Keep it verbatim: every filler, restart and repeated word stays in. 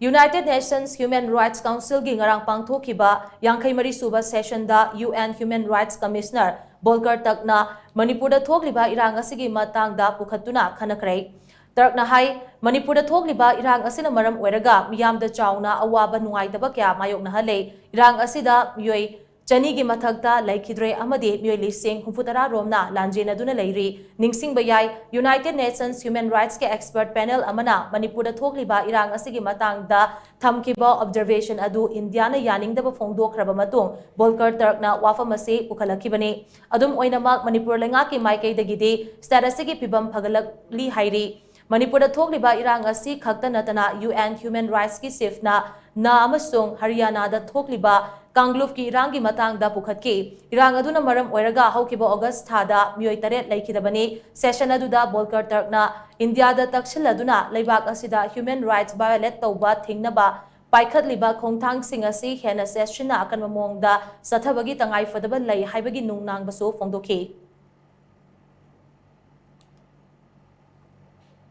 United Nations Human Rights Council ꯒꯤ ꯉꯔꯥꯡ ꯄꯥꯡꯊꯣꯛꯈꯤꯕ ꯌꯥꯡꯈꯩ ꯃꯔꯤ ꯁꯨꯕ session ꯗ U N Human Rights Commissioner ꯚꯣꯜꯀꯔ ꯇꯔꯛꯅ ꯃꯅꯤꯄꯨꯔꯗ ꯊꯣꯛꯂꯤꯕ ꯏꯔꯥꯡ ꯑꯁꯤꯒꯤ ꯃꯇꯥꯡꯗ ꯄꯨꯈꯠꯇꯨꯅ ꯈꯟꯅꯈ꯭ꯔꯦ꯫ ꯇꯔꯛꯅ ꯍꯥꯏ, ꯃꯅꯤꯄꯨꯔꯗ ꯊꯣꯛꯂꯤꯕ ꯏꯔꯥꯡ ꯑꯁꯤꯅ ꯃꯔꯝ ꯑꯣꯏꯔꯒ ꯃꯤꯌꯥꯝꯗ ꯆꯥꯎꯅ ꯑꯋꯥꯕ ꯅꯨꯡꯉꯥꯏꯇꯕ ꯀꯌꯥ ꯃꯥꯌꯣꯛꯅꯍꯜꯂꯦ꯫ ꯏꯔꯥꯡ ꯑꯁꯤꯗ ꯃꯤꯑꯣꯏ ꯆꯅꯤꯒꯤ ꯃꯊꯛꯇ ꯂꯩꯈꯤꯗ꯭ꯔꯦ ꯑꯃꯗꯤ ꯃꯤꯑꯣꯏ ꯂꯤꯁꯤꯡ ꯍꯨꯝꯐꯨꯇꯔꯥ ꯔꯣꯝꯅ ꯂꯥꯟꯖꯦꯟꯅꯗꯨꯅ ꯂꯩꯔꯤ꯫ ꯅꯤꯡꯁꯤꯡꯕ ꯌꯥꯏ, United Nations Human Rights ꯀꯤ expert panel ꯑꯃꯅ ꯃꯅꯤꯄꯨꯔꯗ ꯊꯣꯛꯂꯤꯕ ꯏꯔꯥꯡ ꯑꯁꯤꯒꯤ ꯃꯇꯥꯡꯗ ꯊꯝꯈꯤꯕ observation ꯑꯗꯨ ꯏꯟꯗꯤꯌꯥꯅ ꯌꯥꯅꯤꯡꯗꯕ ꯐꯣꯡꯗꯣꯛꯈ꯭ꯔꯕ ꯃꯇꯨꯡ ꯚꯣꯜꯀꯔ ꯇꯔꯛꯅ ꯋꯥꯐꯝ ꯑꯁꯤ ꯄꯨꯈꯠꯂꯛꯈꯤꯕꯅꯤ꯫ ꯑꯗꯨꯝ ꯑꯣꯏꯅꯃꯛ, ꯃꯅꯤꯄꯨꯔ ꯂꯩꯉꯥꯛꯀꯤ ꯃꯥꯏꯀꯩꯗꯒꯤꯗꯤ state ꯑꯁꯤꯒꯤ ꯐꯤꯕꯝ ꯐꯒꯠꯂꯛꯂꯤ ꯍꯥꯏꯔꯤ꯫ ꯃꯅꯤꯄꯨꯔꯗ ꯊꯣꯛꯂꯤꯕ ꯏꯔꯥꯡ ꯑꯁꯤ ꯈꯛꯇ ꯅꯠꯇꯅ U N Human Rights ꯀꯤ chief ꯅ ꯅ ꯑꯃꯁꯨꯡ ꯍꯔꯤꯌꯥꯅꯥꯗ ꯊꯣꯛꯂꯤꯕ ꯀꯥꯡꯂꯨꯞꯀꯤ ꯏꯔꯥꯡꯒꯤ ꯃꯇꯥꯡꯗ ꯄꯨꯈꯠꯈꯤ꯫ ꯏꯔꯥꯡ ꯑꯗꯨꯅ ꯃꯔꯝ ꯑꯣꯏꯔꯒ ꯍꯧꯈꯤꯕ August ꯊꯥꯗ ꯃꯤꯑꯣꯏ ꯇꯔꯦꯠ ꯂꯩꯈꯤꯗꯕꯅꯤ꯫ Session ꯑꯗꯨꯗ ꯚꯣꯜꯀꯔ ꯇꯔꯛꯅ ꯏꯟꯗꯤꯌꯥꯗ ꯇꯛꯁꯤꯜꯂꯗꯨꯅ ꯂꯩꯕꯥꯛ ꯑꯁꯤꯗ human rights violate ꯇꯧꯕ ꯊꯤꯡꯅꯕ ꯄꯥꯏꯈꯠꯂꯤꯕ ꯈꯣꯡꯊꯥꯡꯁꯤꯡ ꯑꯁꯤ ꯍꯦꯟꯅ ꯆꯦꯠꯁꯤꯟꯅ ꯑꯀꯟꯕ ꯃꯑꯣꯡꯗ ꯆꯠꯊꯕꯒꯤ ꯇꯉꯥꯏꯐꯗꯕ ꯂꯩ ꯍꯥꯏꯕꯒꯤ ꯅꯨꯡꯅꯥꯡꯕꯁꯨ ꯐꯣꯡꯗꯣꯛꯈꯤ꯫